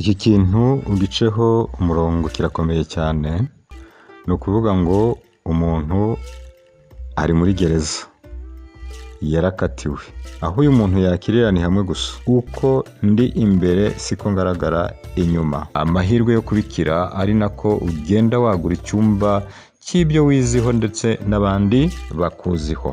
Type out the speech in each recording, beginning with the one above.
Iki kintu ugiceho umurongo, kirakomeye cyane. Ni ukuvuga ngo umuntu ari muri gereza, yarakatiwe. Aho uyu muntu yakirira ni hamwe gusa: uko ndi imbere siko ngaragara inyuma. Amahirwe yo kubikira ari nako ugenda wagura icyumba cy'ibyo wiziho ndetse n'abandi bakuziho.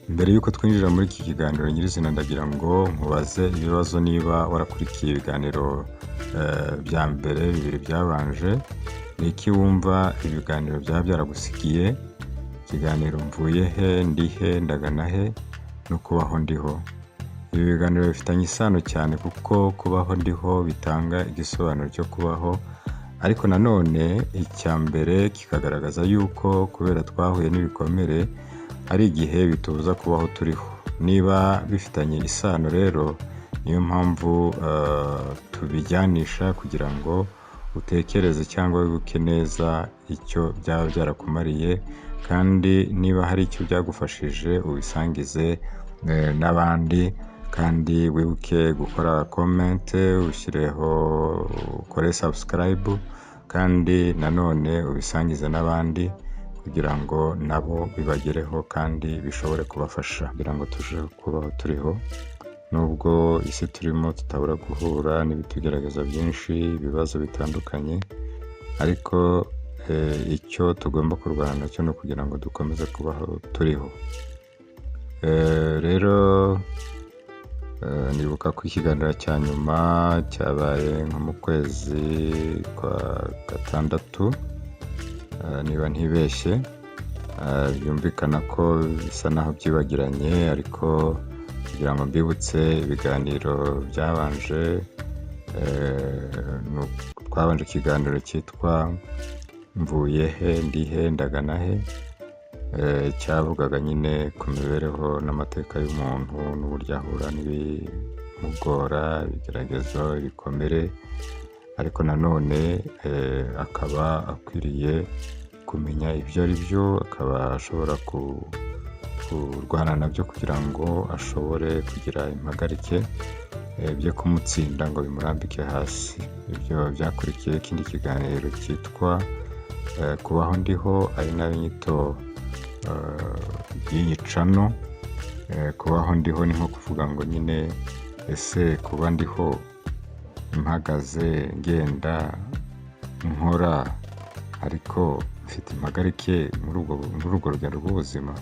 Mbere y'uko twinjira muri iki kiganiro nyirizina, ndagira ngo nkubaze ibibazo. Niba warakurikiye ibiganiro bya mbere bibiri byabanje, ni iki wumva ibiganiro byaba byaragusigiye? Ikiganiro "Mvuye he, ndi he, ndagana he" no "Kubaho ndiho". Ibi biganiro bifitanye isano cyane, kuko kubaho ndiho bitanga igisobanuro cyo kubaho, ariko nanone icya mbere kikagaragaza yuko kubera twahuye n'ibikomere hari igihe bitubuza kubaho turiho. Niba bifitanye isano rero, niyo mpamvu tubijyanisha, kugira ngo utekereze cyangwa wibuke neza icyo byaba byarakumariye, kandi niba hari icyo byagufashije ubisangize n'abandi. Kandi wibuke gukora comment, ushyireho, ukore subscribe, kandi nanone ubisangize n'abandi kugira ngo nabo bibagereho kandi bishobore kubafasha kugira ngo turusheho kubaho turiho. Nubwo isi turimo tutabura guhura n'ibitugerageza byinshi, ibibazo bitandukanye, ariko icyo tugomba kurwana nacyo ni ukugira ngo dukomeze kubaho turiho. Rero nibuka ko ikiganiro cya nyuma cyabaye nko mu kwezi kwa gatandatu, niba ntibeshye. Byumvikana ko bisa naho byibagiranye, ariko kugira ngo mbibutse ibiganiro byabanje, twabanje ikiganiro cyitwa "Mvuye he, ndi he, ndagana he", cyavugaga nyine ku mibereho n'amateka y'umuntu n'uburyo ahura n'ibimugora, ibigeragezo, ibikomere, ariko nanone akaba akwiriye kumenya ibyo ari byo, akaba ashobora kurwana nabyo kugira ngo ashobore kugira impagarike, byo kumutsinda ngo bimurambike hasi. Ibyo byakurikiye ikindi kiganiro cyitwa "Kubaho ndiho", ari nayo nyito y'iyi channel. Kubaho ndiho ni nko kuvuga ngo nyine ese kuba ndiho, mpagaze, ngenda, nkora, ariko mfite impagarike muri urwo rugendo rw'ubuzima?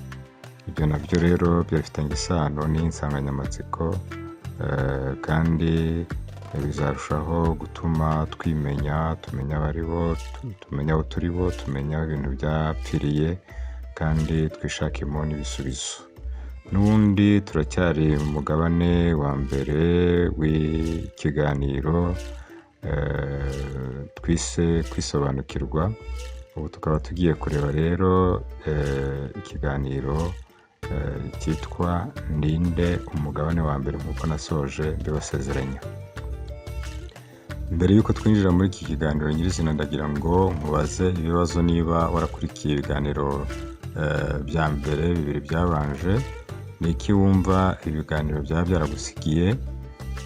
Ibyo nabyo rero bifitanye isano n'iyi nsanganyamatsiko, kandi bizarushaho gutuma twimenya, tumenya abo ari bo, tumenya abo turi bo, tumenya aho ibintu byapfiriye, kandi twishakemo n'ibisubizo. N'ubundi turacyari mu mugabane wa mbere w'ikiganiro twise "Kwisobanukirwa". Ubu tukaba tugiye kureba rero ikiganiro cyitwa "Ndinde", umugabane wa mbere, nk'uko nasoje mbibasezeranya. Mbere y'uko twinjira muri iki kiganiro nyirizina, ndagira ngo nkubaze ibibazo. Niba warakurikiye ibiganiro bya mbere bibiri byabanje, ni iki wumva ibiganiro byaba byaragusigiye?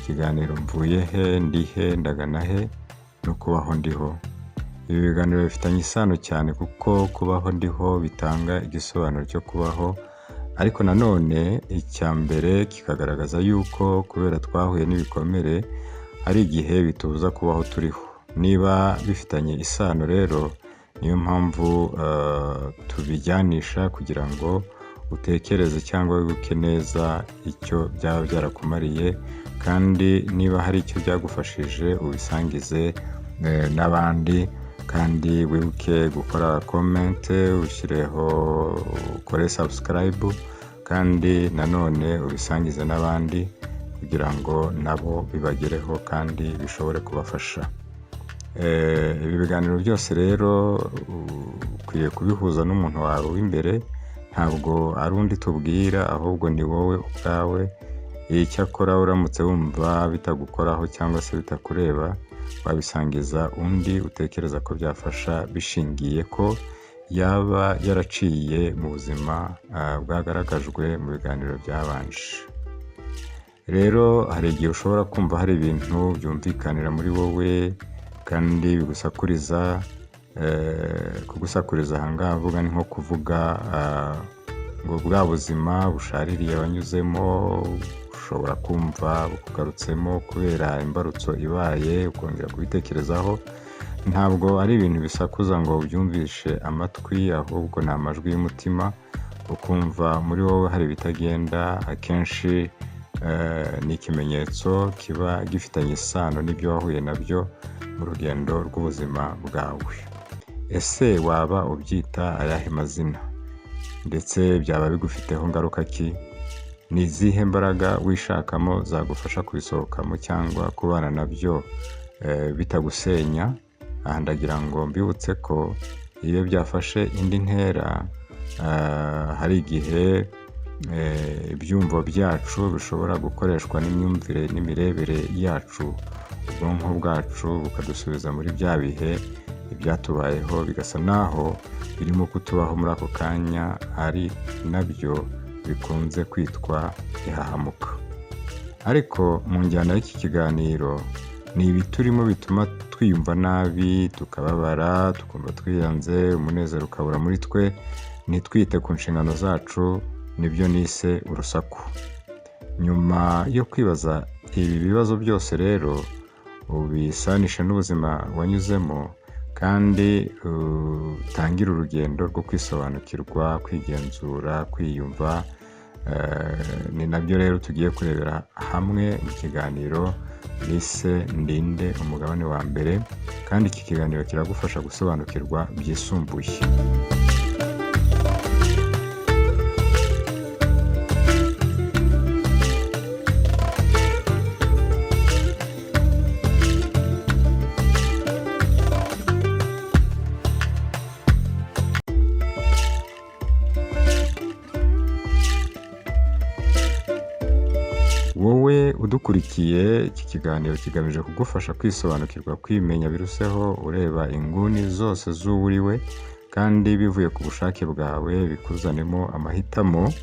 Ikiganiro "Mvuye he, ndi he, ndagana he" no "Kubaho ndiho". Ibi biganiro bifitanye isano cyane, kuko kubaho ndiho bitanga igisobanuro cyo kubaho, ariko nanone icya mbere kikagaragaza yuko kubera twahuye n'ibikomere hari igihe bitubuza kubaho turiho. Niba bifitanye isano rero, niyo mpamvu tubijyanisha, kugira ngo utekereze cyangwa wibuke neza icyo byaba byarakumariye, kandi niba hari icyo byagufashije ubisangize n'abandi. Kandi wibuke gukora comment, ushyireho, ukore subscribe, kandi nanone ubisangize n'abandi kugira ngo nabo bibagereho kandi bishobore kubafasha. Ibi biganiro byose rero ukwiye kubihuza n'umuntu wawe w'imbere. Ntabwo ari undi tubwira, ahubwo ni wowe ubwawe. Icyakora uramutse wumva bitagukoraho cyangwa se bitakureba, wabisangiza undi utekereza ko byafasha, bishingiye ko yaba yaraciye mu buzima bwagaragajwe mu biganiro byabanje. Rero hari igihe ushobora kumva hari ibintu byumvikanira muri wowe kandi bigusakuriza. Kugusakuriza aha ngaha mvuga ni nko kuvuga ngo bwa buzima bushaririye wanyuzemo, ushobora kumva bukugarutsemo kubera imbarutso ibaye, ukongera kubitekerezaho. Ntabwo ari ibintu bisakuza ngo ubyumvishe amatwi, ahubwo ni amajwi y'umutima, ukumva muri wowe hari ibitagenda. Akenshi ni ikimenyetso kiba gifitanye isano n'ibyo wahuye nabyo mu rugendo rw'ubuzima bwawe. Ese waba ubyita ayahe mazina? Ndetse byaba bigufiteho ngaruka ki? Ni izihe mbaraga wishakamo zagufasha kubisohokamo cyangwa kubana nabyo bitagusenya? Aha ndagira ngo mbibutse ko iyo byafashe indi ntera, hari igihe ibyumvo byacu bishobora gukoreshwa n'imyumvire n'imirebere yacu, ubwonko bwacu bukadusubiza muri bya bihe ibyatubayeho bigasa naho birimo kutubaho muri ako kanya, ari nabyo bikunze kwitwa ihahamuka. Ariko mu njyana y'iki kiganiro, ni ibiturimo bituma twiyumva nabi, tukababara, tukumva twiyanze, umunezero ukabura muri twe, ntitwite ku nshingano zacu, nibyo nise urusaku. Nyuma yo kwibaza ibi bibazo byose rero, ubisanishe n'ubuzima wanyuzemo, kandi utangire urugendo rwo kwisobanukirwa, kwigenzura, kwiyumva. Ni nabyo rero tugiye kurebera hamwe mu kiganiro nise Ndinde, umugabane wa mbere, kandi iki kiganiro kiragufasha gusobanukirwa byisumbuye. Wowe udukurikiye, iki kiganiro kigamije kugufasha kwisobanukirwa, kwimenya biruseho, ureba inguni zose z'uwo uri we, kandi bivuye ku bushake bwawe, bikuzanemo amahitamo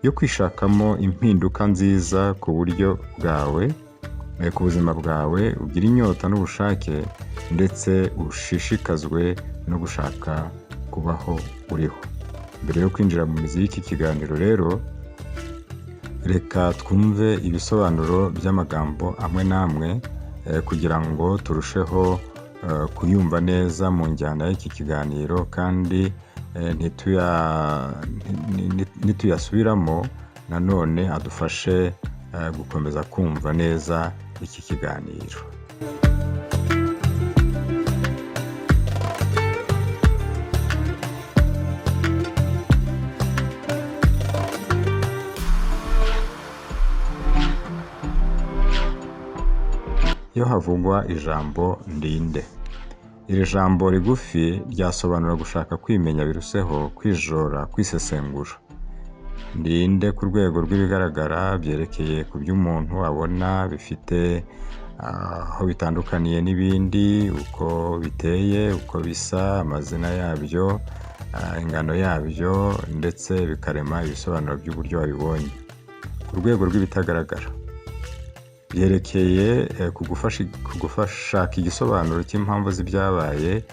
yo kwishakamo impinduka nziza ku buryo bwawe, ku buzima bwawe, ugire inyota n'ubushake, ndetse ushishikazwe no gushaka kubaho uriho. Mbere yo kwinjira mu mizi y'iki kiganiro rero, reka twumve ibisobanuro by'amagambo amwe n'amwe, kugira ngo turusheho kuyumva neza mu njyana y'iki kiganiro, kandi nituyasubiramo nanone adufashe gukomeza kumva neza iki kiganiro. Iyo havugwa ijambo ndinde, iri jambo rigufi ryasobanura gushaka kwimenya biruseho, kwijora, kwisesengura. Ndinde ku rwego rw'ibigaragara byerekeye ku byo umuntu abona bifite aho bitandukaniye n'ibindi, uko biteye, uko bisa, amazina yabyo, ingano yabyo, ndetse bikarema ibisobanuro by'uburyo wabibonye. Ku rwego rw'ibitagaragara byerekeye ku gushaka igisobanuro cy'impamvu z'ibyabaye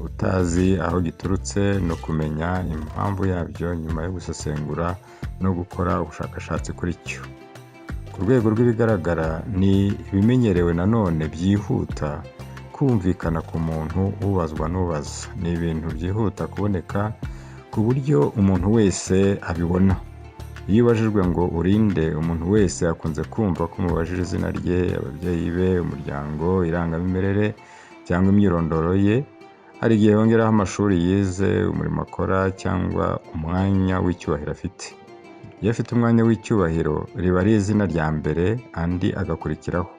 utazi aho giturutse, no kumenya impamvu yabyo nyuma yo gusesengura no gukora ubushakashatsi kuri cyo. Ku rwego rw'ibigaragara ni ibimenyerewe nanone byihuta kumvikana ku muntu ubazwa n'ubaza. Ni ibintu byihuta kuboneka ku buryo umuntu wese abibona. Iyo ubajijwe ngo urinde, umuntu wese akunze kumva ko umubajije izina rye, ababyeyi be, umuryango, irangamimerere cyangwa imyirondoro ye. Hari igihe yongeraho amashuri yize, umurimo akora cyangwa umwanya w'icyubahiro afite. Iyo afite umwanya w'icyubahiro, riba ari izina rya mbere, andi agakurikiraho.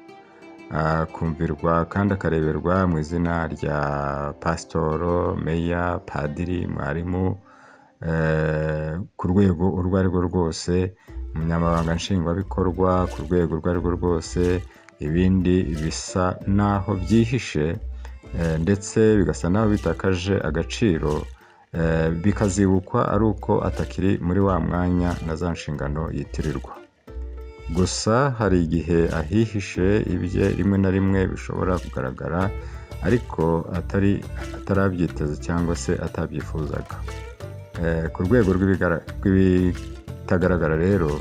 Akumvirwa kandi akareberwa mu izina rya pasitoro, meya, padiri, mwarimu. Ku rwego urwo ari rwo rwose, umunyamabanga nshingwabikorwa ku rwego urwo ari rwo rwose, ibindi bisa n'aho byihishe ndetse bigasa n'aho bitakaje agaciro, bikazibukwa ari uko atakiri muri wa mwanya na za nshingano yitirirwa. Gusa hari igihe ahihishe ibye rimwe na rimwe bishobora kugaragara ariko atari atarabyiteze cyangwa se atabyifuzaga. Ku rwego rw'ibitagaragara rero,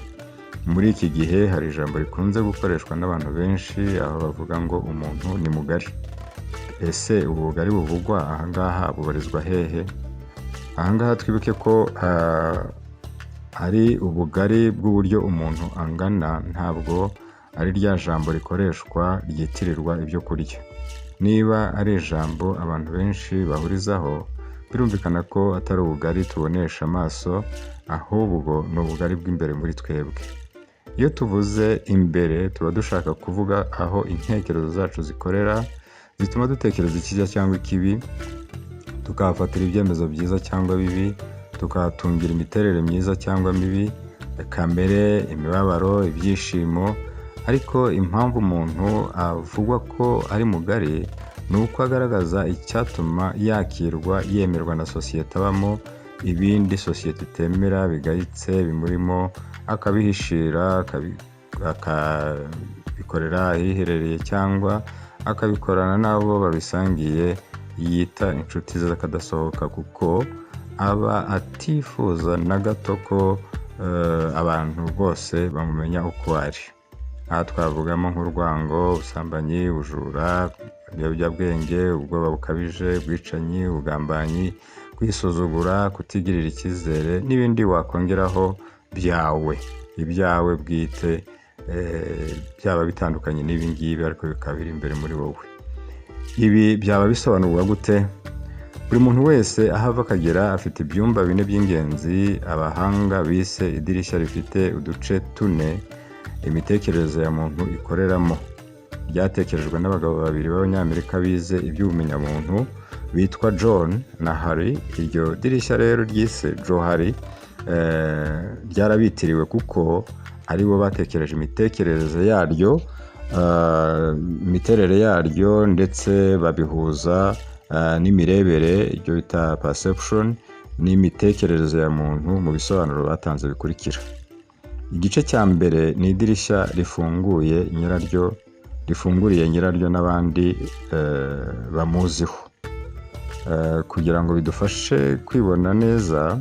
muri iki gihe hari ijambo rikunze gukoreshwa n'abantu benshi aho bavuga ngo umuntu ni mugari. Ese ubu bugari buvugwa aha ngaha bubarizwa hehe? Aha ngaha twibuke ko ari ubugari bw'uburyo umuntu angana, ntabwo ari rya jambo rikoreshwa ryitirirwa ibyo kurya. Niba ari ijambo abantu benshi bahurizaho, birumvikana ko atari ubugari tubonesha amaso, ahubwo ni ubugari bw'imbere muri twebwe. Iyo tuvuze imbere tuba dushaka kuvuga aho intekerezo zacu zikorera, zituma dutekereza icyiza cyangwa ikibi, tukahafatira ibyemezo byiza cyangwa bibi, tukahatungira imiterere myiza cyangwa mibi, kamere, imibabaro, ibyishimo. Ariko impamvu umuntu avugwa ko ari mugari ni uko agaragaza icyatuma yakirwa, yemerwa na sosiyete abamo, ibindi sosiyete itemera bigayitse bimurimo akabihishira, akabikorera ahiherereye cyangwa akabikorana n'abo babisangiye yita inshuti ze akadasohoka, kuko aba atifuza na gato ko abantu bose bamumenya uko ari. Aha twavugamo nk'urwango, ubusambanyi, ubujura, ibiyobyabwenge, ubwoba bukabije, ubwicanyi, ubugambanyi, kwisuzugura, kutigirira icyizere n'ibindi wakongeraho byawe, ibyawe bwite, byaba bitandukanye n'ibi ngibi ariko bikaba biri imbere muri wowe. Ibi byaba bisobanurwa gute? Buri muntu wese aho ava akagera afite ibyumba bine by'ingenzi abahanga bise idirishya rifite uduce tune imitekerereze ya muntu ikoreramo. Ryatekerejwe n'abagabo babiri b'Abanyamerika bize iby'ubumenyamuntu bitwa John na Harry. Iryo dirishya rero ryise Johari ryarabitiriwe kuko aribo batekereje imitekerereze yaryo, imiterere yaryo, ndetse babihuza n'imirebere, ibyo bita perception, n'imitekerereze ya muntu mu bisobanuro batanze bikurikira. Igice cya mbere ni idirishya rifunguye nyiraryo, rifunguriye nyiraryo n'abandi bamuziho. Kugira ngo bidufashe kwibona neza,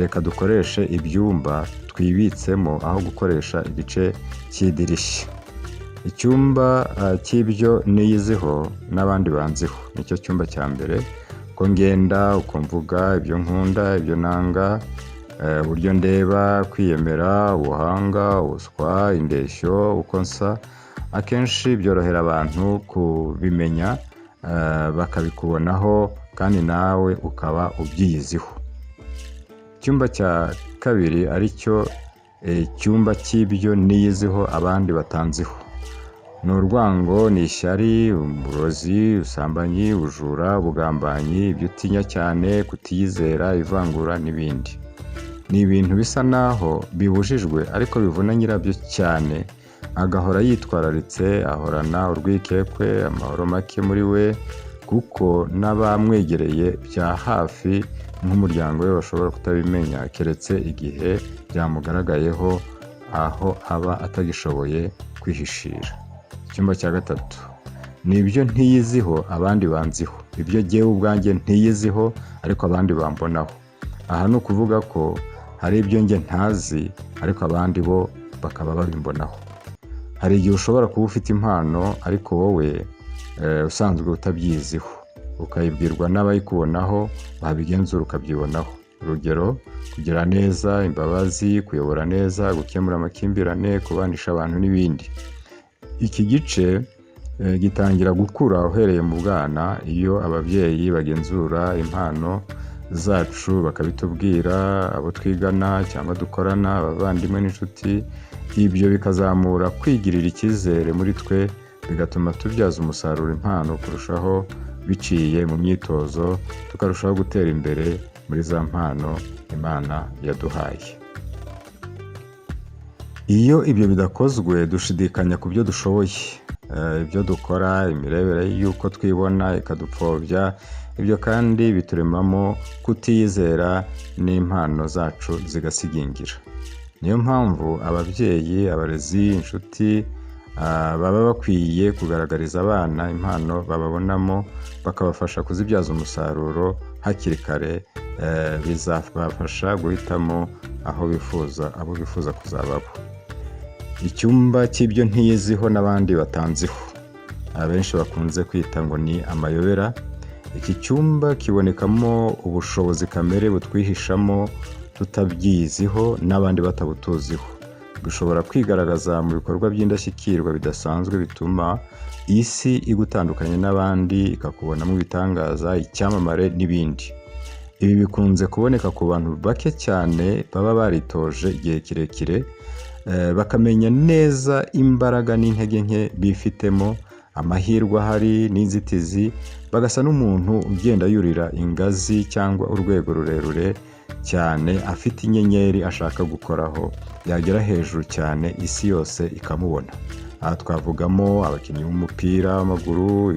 reka dukoreshe ibyumba twibitsemo aho gukoresha igice cy'idirishya. Icyumba cy'ibyo niyiziho n'abandi banziho nicyo cyumba cya mbere: uko ngenda, uko mvuga, ibyo nkunda, ibyo nanga, uburyo ndeba, kwiyemera, ubuhanga, ubuswa, indeshyo, uko nsa. Akenshi byorohera abantu kubimenya, bakabikubonaho kandi nawe ukaba ubyiyiziho. Icyumba cya kabiri aricyo cyumba cy'ibyo niyiziho abandi batanziho ni urwango, ni ishyari, uburozi, ubusambanyi, ubujura, ubugambanyi, ibyo utinya cyane, kutiyizera, ivangura n'ibindi. Ni ibintu bisa naho bibujijwe ariko bivuna nyirabyo cyane, agahora yitwararitse, ahorana urwikekwe, amahoro make muri we, kuko n'abamwegereye bya hafi nk'umuryango we bashobora kutabimenya keretse igihe byamugaragayeho, aho aba atagishoboye kwihishira. Icyumba cya gatatu ni ibyo ntiyiziho abandi banziho, ibyo jyewe ubwanjye ntiyiziho ariko abandi bambonaho. Aha ni ukuvuga ko hari ibyo njye ntazi ariko abandi bo bakaba babimbonaho. Hari igihe ushobora kuba ufite impano ariko wowe usanzwe utabyiziho, ukayibwirwa n'abayikubonaho, wabigenzura ukabyibonaho. Urugero: kugira neza, imbabazi, kuyobora neza, gukemura amakimbirane, kubanisha abantu n'ibindi. Iki gice gitangira gukura uhereye mu bwana, iyo ababyeyi bagenzura impano zacu bakabitubwira, abo twigana cyangwa dukorana, abavandimwe n'inshuti, ibyo bikazamura kwigirira icyizere muri twe, bigatuma tubyaza umusaruro impano kurushaho biciye mu myitozo, tukarushaho gutera imbere muri za mpano Imana yaduhaye. Iyo ibyo bidakozwe, dushidikanya ku byo dushoboye, ibyo dukora, imirebere y'uko twibona ikadupfobya. Ibyo kandi bituremamo kutiyizera n'impano zacu zigasigingira. Niyo mpamvu ababyeyi, abarezi, inshuti baba bakwiye kugaragariza abana impano bababonamo, bakabafasha kuzibyaza umusaruro hakiri kare. Bizabafasha guhitamo aho bifuza, abo bifuza kuzaba bo. Icyumba cy'ibyo ntiyiziho n'abandi batanziho, abenshi bakunze kwita ngo ni amayobera. Iki cyumba kibonekamo ubushobozi kamere butwihishamo tutabyiziho n'abandi batabutuziho. Bishobora kwigaragaza mu bikorwa by'indashyikirwa bidasanzwe bituma isi igutandukanya n'abandi, ikakubonamo ibitangaza, icyamamare n'ibindi. Ibi bikunze kuboneka ku bantu bake cyane baba baritoje igihe kirekire, bakamenya neza imbaraga n'intege nke bifitemo, amahirwe ahari n'inzitizi, bagasa n'umuntu ugenda yurira ingazi cyangwa urwego rurerure cyane afite inyenyeri ashaka gukoraho, yagera hejuru cyane isi yose ikamubona. Aha twavugamo abakinnyi b'umupira w'amaguru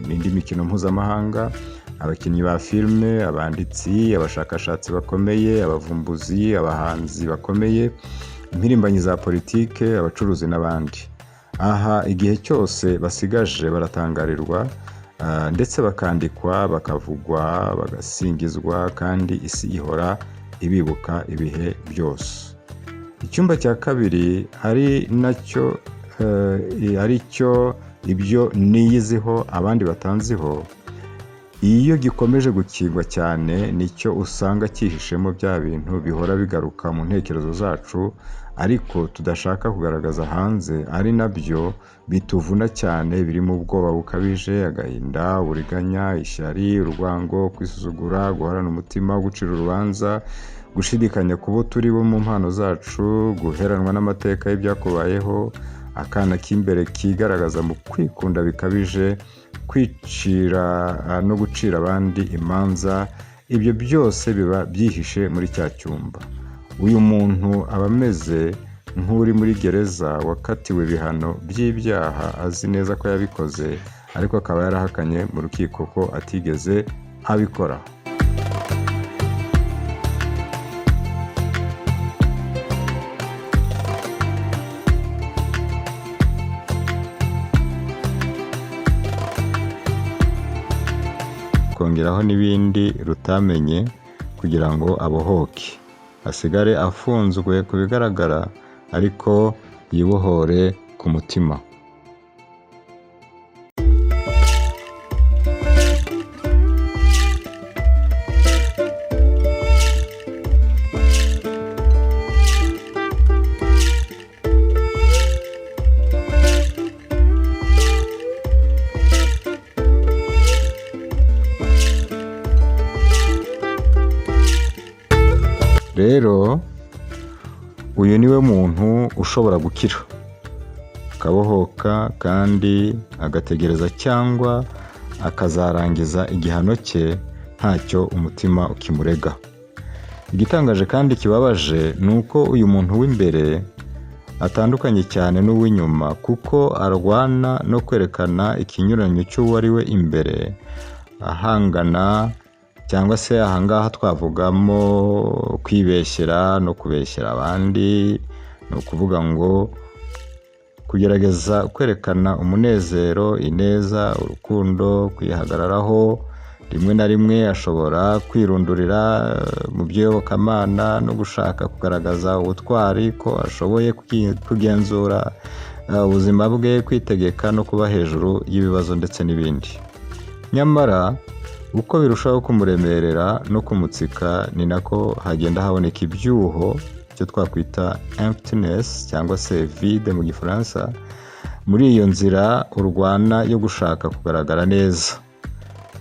n'indi mikino mpuzamahanga, abakinnyi ba filime, abanditsi, abashakashatsi bakomeye, abavumbuzi, abahanzi bakomeye, impirimbanyi za politike, abacuruzi n'abandi. Aha igihe cyose basigaje baratangarirwa, ndetse bakandikwa, bakavugwa, bagasingizwa, kandi isi ihora ibibuka ibihe byose. Icyumba cya kabiri ari nacyo ari cyo ibyo niyiziho abandi batanziho, iyo gikomeje gukingwa cyane nicyo usanga cyihishemo bya bintu bihora bigaruka mu ntekerezo zacu ariko tudashaka kugaragaza hanze, ari nabyo bituvuna cyane, birimo ubwoba bukabije, agahinda, uburiganya, ishyari, urwango, kwisuzugura, guhorana umutima wo gucira urubanza, gushidikanya ku bo turi bo mu mpano zacu, guheranwa n'amateka y'ibyakubayeho, akana k'imbere kigaragaza mu kwikunda bikabije, kwicira no gucira abandi imanza. Ibyo byose biba byihishe muri cya cyumba. Uyu muntu aba ameze nk'uri muri gereza wakatiwe ibihano by'ibyaha azi neza ko yabikoze, ariko akaba yarahakanye mu rukiko ko atigeze abikora. Kongeraho n'ibindi rutamenye kugira ngo abohoke, asigare afunzwe ku bigaragara ariko yibohore ku mutima. Rero uyu niwe muntu ushobora gukira akabohoka, kandi agategereza cyangwa akazarangiza igihano cye ntacyo umutima ukimurega. Igitangaje kandi kibabaje ni uko uyu muntu w'imbere atandukanye cyane n'uw'inyuma, kuko arwana no kwerekana ikinyuranyo cy'uwo ari we imbere, ahangana cyangwa se ahangaha twavugamo kwibeshyera no kubeshyera abandi. Ni ukuvuga ngo kugerageza kwerekana umunezero, ineza, urukundo, kwihagararaho. Rimwe na rimwe ashobora kwirundurira mu by'iyobokamana no gushaka kugaragaza ubutwari, ko ashoboye kugenzura ubuzima bwe, kwitegeka no kuba hejuru y'ibibazo ndetse n'ibindi. Nyamara uko birushaho kumuremerera no kumutsika, ni nako hagenda haboneka ibyuho, icyo twakwita emptiness cyangwa se vide mu Gifaransa, muri iyo nzira urwana yo gushaka kugaragara neza.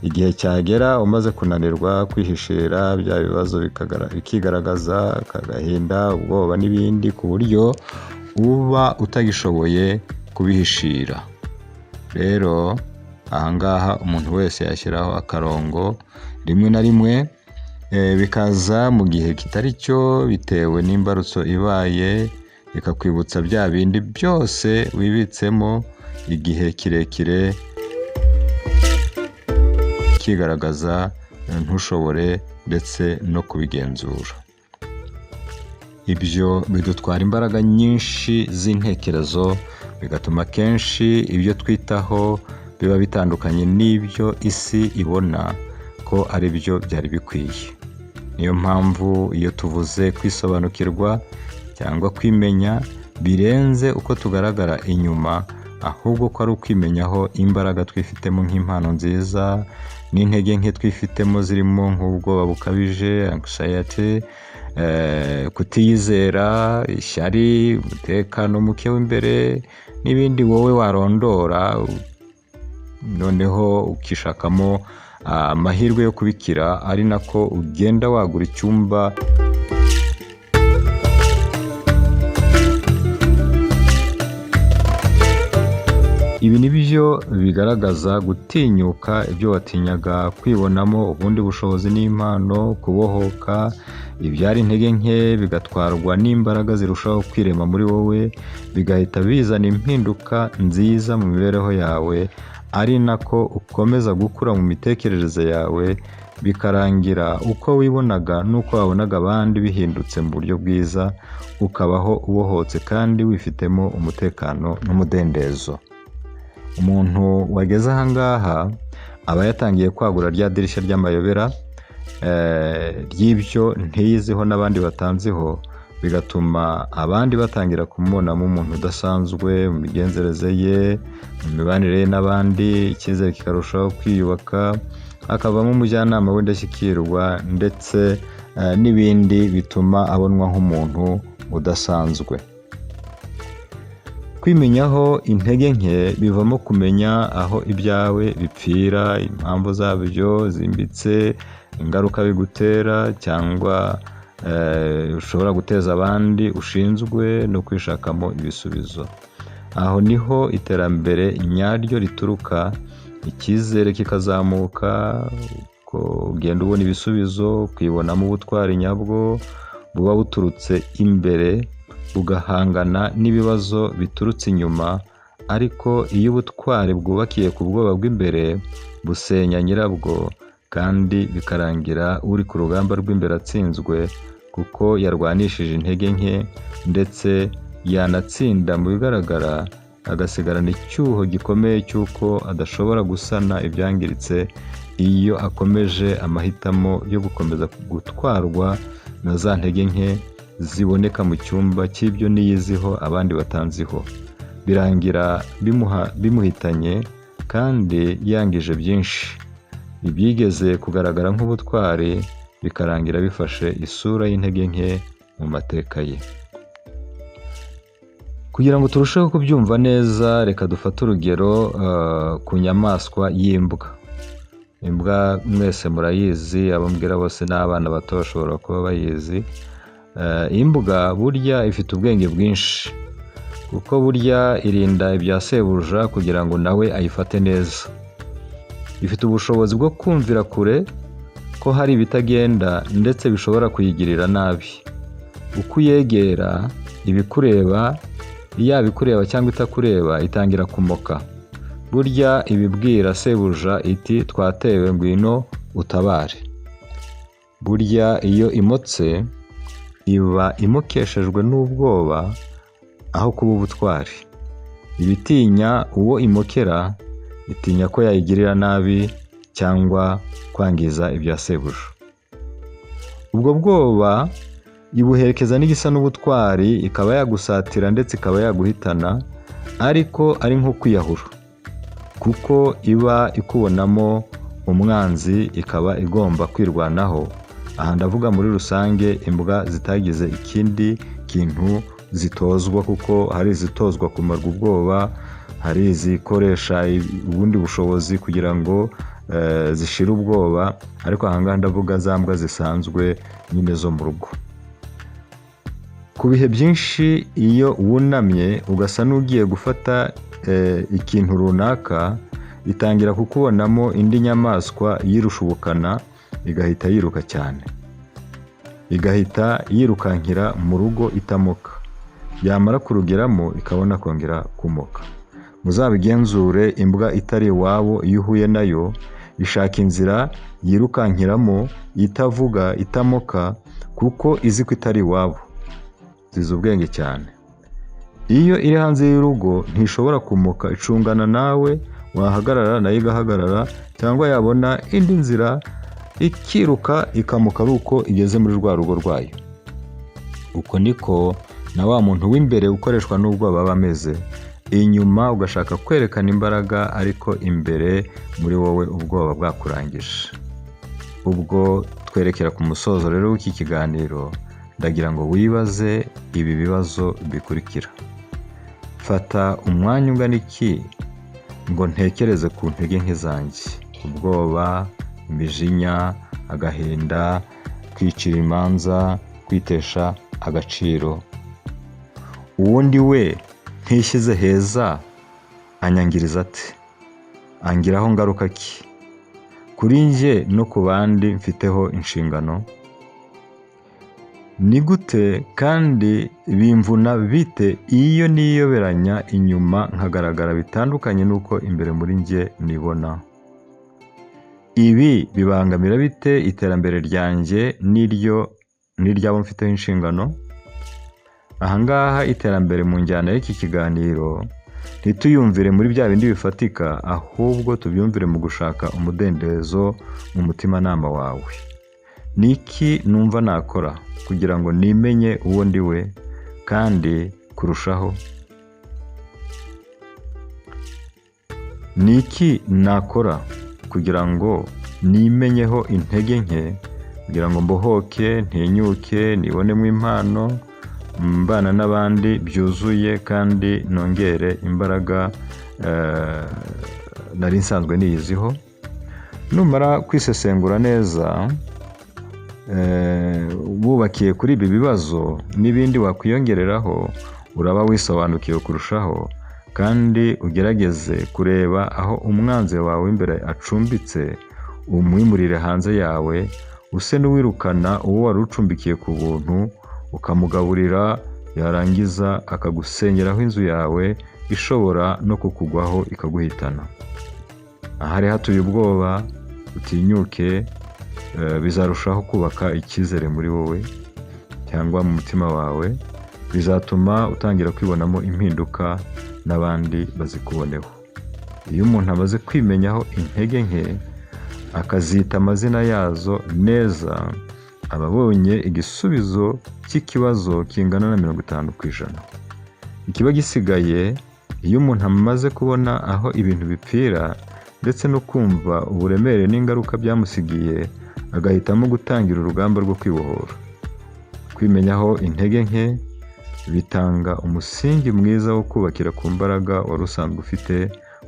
Igihe cyagera umaze kunanirwa kwihishira, bya bibazo bikigaragaza, agahinda, ubwoba n'ibindi, ku buryo uba utagishoboye kubihishira. Rero ahangaha umuntu wese yashyiraho akarongo. Rimwe na rimwe bikaza mu gihe kitari cyo, bitewe n'imbarutso ibaye. ikakwibutsa bya bindi byose wibitsemo igihe kirekire, kigaragaza ntushobore ndetse no kubigenzura. Ibyo bidutwara imbaraga nyinshi z'intekerezo, bigatuma akenshi ibyo twitaho biba bitandukanye n'ibyo isi ibona ko ari byo byari bikwiye. Niyo mpamvu iyo tuvuze kwisobanukirwa cyangwa kwimenya birenze uko tugaragara inyuma, ahubwo ko ari ukwimenyaho imbaraga twifitemo nk'impano nziza n'intege nke twifitemo zirimo nk'ubwoba bukabije, anxiety, kutiyizera, ishyari, umutekano muke w'imbere n'ibindi wowe warondora, noneho ukishakamo amahirwe yo kubikira, ari nako ugenda wagura icyumba. Ibi ni byo bigaragaza gutinyuka ibyo watinyaga, kwibonamo ubundi bushobozi n'impano, kubohoka ibyari intege nke bigatwarwa n'imbaraga zirushaho kwirema muri wowe, bigahita bizana impinduka nziza mu mibereho yawe, ari nako ukomeza gukura mu mitekerereze yawe, bikarangira uko wibonaga n'uko wabonaga abandi bihindutse mu buryo bwiza, ukabaho ubohotse kandi wifitemo umutekano n'umudendezo. Umuntu wageze aha ngaha aba yatangiye kwagura rya dirishya ry'amayobera ry'ibyo ntiyiziho n'abandi batanziho, bigatuma abandi batangira kumubonamo umuntu udasanzwe mu migenzereze ye, mu mibanire ye n'abandi, icyizere kikarushaho kwiyubaka, akavamo umujyanama w'indashyikirwa ndetse n'ibindi bituma abonwa nk'umuntu udasanzwe. Kwimenyaho intege nke bivamo kumenya aho ibyawe bipfira, impamvu zabyo zimbitse, ingaruka bigutera cyangwa ushobora guteza abandi ushinzwe, no kwishakamo ibisubizo. Aho niho iterambere nyaryo rituruka, icyizere kikazamuka, ugenda ubona ibisubizo, ukibonamo ubutwari nyabwo buba buturutse imbere, bugahangana n'ibibazo biturutse inyuma, ariko iyo ubutwari bwubakiye ku bwoba bw'imbere busenya nyirabwo, kandi bikarangira uri ku rugamba rw'imbere atsinzwe kuko yarwanishije intege nke, ndetse yanatsinda mu bigaragara agasigarana icyuho gikomeye cy'uko adashobora gusana ibyangiritse iyo akomeje amahitamo yo gukomeza gutwarwa na za ntege nke ziboneka mu cyumba cy'ibyo niyiziho abandi batanziho. Birangira bimuhitanye kandi yangije byinshi. Ibyigeze kugaragara nk'ubutwari bikarangira bifashe isura y'intege nke mu mateka ye. Kugira ngo turusheho kubyumva neza, reka dufate urugero ku nyamaswa y'imbwa. Imbwa mwese murayizi, abo mbwira bose n'abana bato bashobora kuba bayizi. Imbwa burya ifite ubwenge bwinshi, kuko burya irinda ibya sebuja kugira ngo nawe ayifate neza. Ifite ubushobozi bwo kumvira kure ko hari ibitagenda ndetse bishobora kuyigirira nabi. Uko uyegera ibikureba, yaba ikureba cyangwa itakureba, itangira kumoka. Burya ibibwira sebuja iti twatewe ngwino utabare. Burya iyo imotse iba imokeshejwe n'ubwoba aho kuba ubutwari. Iba itinya uwo imokera, itinya ko yayigirira nabi cyangwa kwangiza ibya sebuja. Ubwo bwoba ibuherekeza n'igisa n'ubutwari, ikaba yagusatira ndetse ikaba yaguhitana, ariko ari nko kwiyahura, kuko iba ikubonamo umwanzi, ikaba igomba kwirwanaho. Aha ndavuga muri rusange imbwa zitagize ikindi kintu zitozwa, kuko hari izitozwa kumarwa ubwoba, hari izikoresha ubundi bushobozi kugira ngo zishire ubwoba, ariko aha ngaha ndavuga za mbwa zisanzwe nyine zo mu rugo. Ku bihe byinshi iyo wunamye ugasa n'ugiye gufata ikintu runaka, itangira kukubonamo indi nyamaswa yirusha ubukana, igahita yiruka cyane, igahita yirukankira mu rugo itamoka. Yamara kurugeramo ikabona kongera kumoka. Muzabigenzure, imbwa itari iwabo iyo uhuye nayo ishaka inzira yirukankiramo itavuga, itamoka, kuko izi ko itari iwabo. Zizi ubwenge cyane. Iyo iri hanze y'urugo ntishobora kumoka, icungana nawe, wahagarara nayo igahagarara, cyangwa yabona indi nzira ikiruka ikamoka ari uko igeze muri rwa rugo rwayo. Uko niko na wa muntu w'imbere ukoreshwa n'ubwoba aba ameze. Inyuma ugashaka kwerekana imbaraga, ariko imbere muri wowe ubwoba bwakurangije. Ubwo twerekera ku musozo rero w'iki kiganiro, ndagira ngo wibaze ibi bibazo bikurikira. Fata umwanya ungana iki ngo ntekereze ku ntege nke zanjye? Ubwoba, imijinya, agahinda, kwicira imanza, kwitesha agaciro. Uwundi we ntishyize heza anyangiriza ate? Angiraho ngaruka ki? Kuri njye no ku bandi mfiteho inshingano? Ni gute kandi bimvuna bite iyo niyoberanya inyuma nkagaragara bitandukanye n'uko imbere muri njye nibona? Ibi bibangamira bite iterambere ryanjye n'iryo n'iry'abo mfiteho inshingano? Aha ngaha iterambere mu njyana y'iki kiganiro ntituyumvire muri bya bindi bifatika, ahubwo tubyumvire mu gushaka umudendezo mu mutimanama wawe. Ni iki numva nakora kugira ngo nimenye uwo ndi we kandi kurushaho? Ni iki nakora kugira ngo nimenyeho intege nke, kugira ngo mbohoke, ntinyuke, nibonemo impano, mbana n'abandi byuzuye kandi nongere imbaraga nari nsanzwe niyiziho? Numara kwisesengura neza, wubakiye kuri ibi bibazo n'ibindi wakwiyongereraho, uraba wisobanukiwe kurushaho, kandi ugerageze kureba aho umwanzi wawe w'imbere acumbitse, umwimurire hanze yawe, use n'uwirukana uwo wari ucumbikiye ku buntu, ukamugaburira, yarangiza akagusengeraho inzu yawe ishobora no kukugwaho ikaguhitana. Ahari hatuye ubwoba, utinyuke, bizarushaho kubaka icyizere muri wowe cyangwa mu mutima wawe, bizatuma utangira kwibonamo impinduka n'abandi bazikuboneho. Iyo umuntu amaze kwimenyaho intege nke, akazita amazina yazo neza, aba abonye igisubizo cy'ikibazo kingana na 50%. Ikiba gisigaye, iyo umuntu amaze kubona aho ibintu bipfira ndetse no kumva uburemere n'ingaruka byamusigiye, agahitamo gutangira urugamba rwo kwibohora. Kwimenyaho intege nke bitanga umusingi mwiza wo kubakira ku mbaraga wari usanzwe ufite,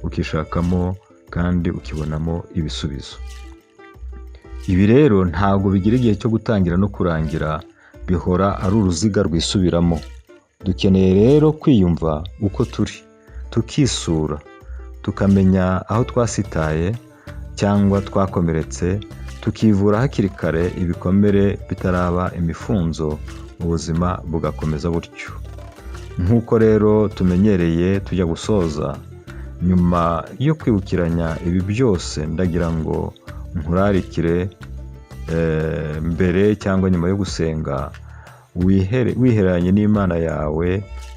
ukishakamo kandi ukibonamo ibisubizo. Ibi rero ntabwo bigira igihe cyo gutangira no kurangira, bihora ari uruziga rwisubiramo. Dukeneye rero kwiyumva uko turi, tukisura, tukamenya aho twasitaye cyangwa twakomeretse, tukivura hakiri kare ibikomere bitaraba imifunzo, ubuzima bugakomeza butyo. Nk'uko rero tumenyereye tujya gusoza, nyuma yo kwibukiranya ibi byose, ndagira ngo nkurarikire mbere cyangwa nyuma yo gusenga, wihereranye n'Imana yawe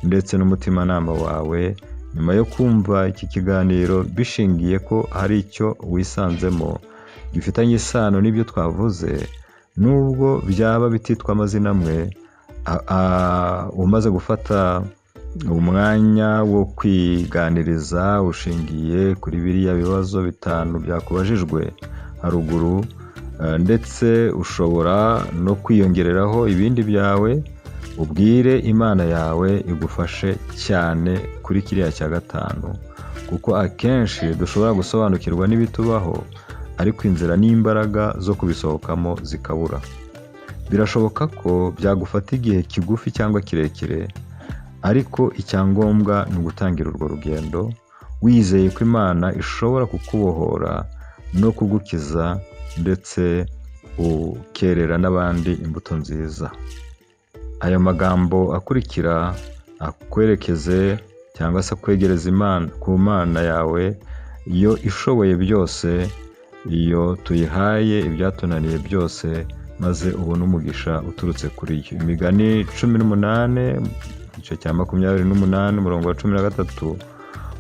ndetse n'umutimanama wawe, nyuma yo kumva iki kiganiro bishingiye ko hari icyo wisanzemo gifitanye isano n'ibyo twavuze, nubwo byaba bititwa amazina amwe, umaze gufata umwanya wo kwiganiriza ushingiye kuri biriya bibazo bitanu byakubajijwe haruguru, ndetse ushobora no kwiyongereraho ibindi byawe, ubwire Imana yawe igufashe cyane kuri kiriya cya gatanu, kuko akenshi dushobora gusobanukirwa n'ibitubaho, ariko inzira n'imbaraga zo kubisohokamo zikabura. Birashoboka ko byagufata igihe kigufi cyangwa kirekire, ariko icyangombwa ni ugutangira urwo rugendo, wizeye ko Imana ishobora kukubohora no kugukiza ndetse ukerera n'abandi imbuto nziza. Aya magambo akurikira Akwerekeze cyangwa se akwegereze Imana ku Mana yawe, yo ishoboye byose, iyo tuyihaye ibyatunaniye byose, maze ubone umugisha uturutse kuri yo. Imigani 18, igice cya 28, umurongo wa 13: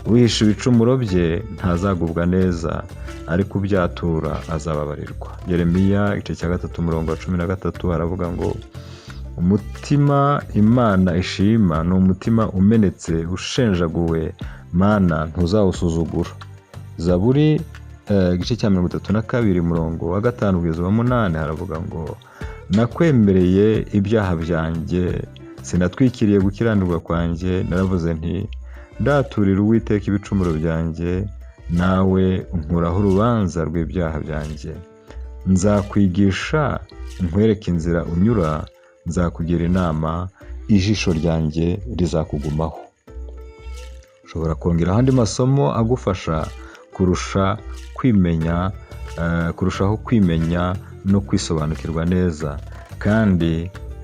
"Uhisha ibicumuro bye ntazagubwa neza, ariko ubyatura azababarirwa." Yeremiya igice cya 3, umurongo wa 13, aravuga ngo: "Umutima Imana ishima ni umutima umenetse ushenjaguwe, Mana ntuzawusuzugura." Zaburi igice cya 32, umurongo wa 5 kugeza uwa 8, haravuga ngo: "Nakwemereye ibyaha byanjye, sinatwikiriye gukiranirwa kwanjye. Naravuze nti: 'Ndaturira Uwiteka ibicumuro byanjye,' nawe unkuraho urubanza rw'ibyaha byanjye. Nzakwigisha nkwereke inzira unyura, nzakugira inama, ijisho ryanjye rizakugumaho." Ushobora kongeraho andi masomo agufasha kurusha kwimenya, kurushaho kwimenya no kwisobanukirwa neza. Kandi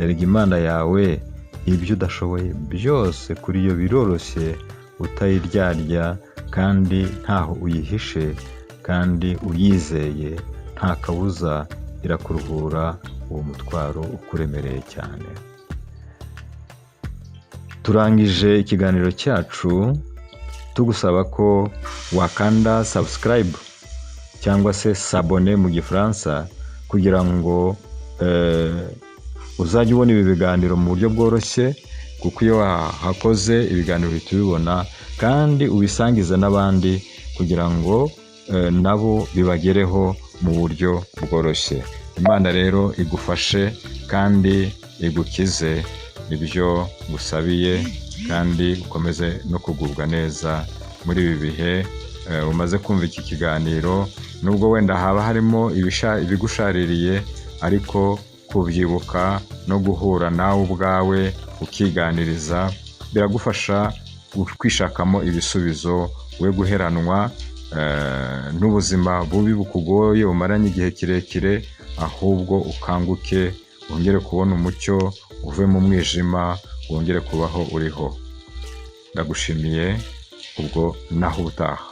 erega Imana yawe, ibyo udashoboye byose kuri yo biroroshye, utayiryarya kandi ntaho uyihishe kandi uyizeye, nta kabuza irakuruhura uwo mutwaro ukuremereye cyane. Turangije ikiganiro cyacu tugusaba ko wakanda subscribe cyangwa se s'abonner mu Gifaransa, kugira ngo uzajye ubona ibi biganiro mu buryo bworoshye, kuko iyo wahakoze ibiganiro uhita ubibona, kandi ubisangize n'abandi kugira ngo nabo bibagereho mu buryo bworoshye. Imana rero igufashe kandi igukize, nibyo ngusabiye, kandi ukomeze no kugubwa neza muri ibi bihe umaze kumva iki kiganiro. Nubwo wenda haba harimo ibigushaririye, ariko kubyibuka no guhura nawe ubwawe ukiganiriza biragufasha kwishakamo ibisubizo, we guheranwa n'ubuzima bubi bukugoye umaranye igihe kirekire, ahubwo ukanguke, wongere kubona umucyo, uve mu mwijima, wongere kubaho uriho. Ndagushimiye, ubwo naho ubutaha.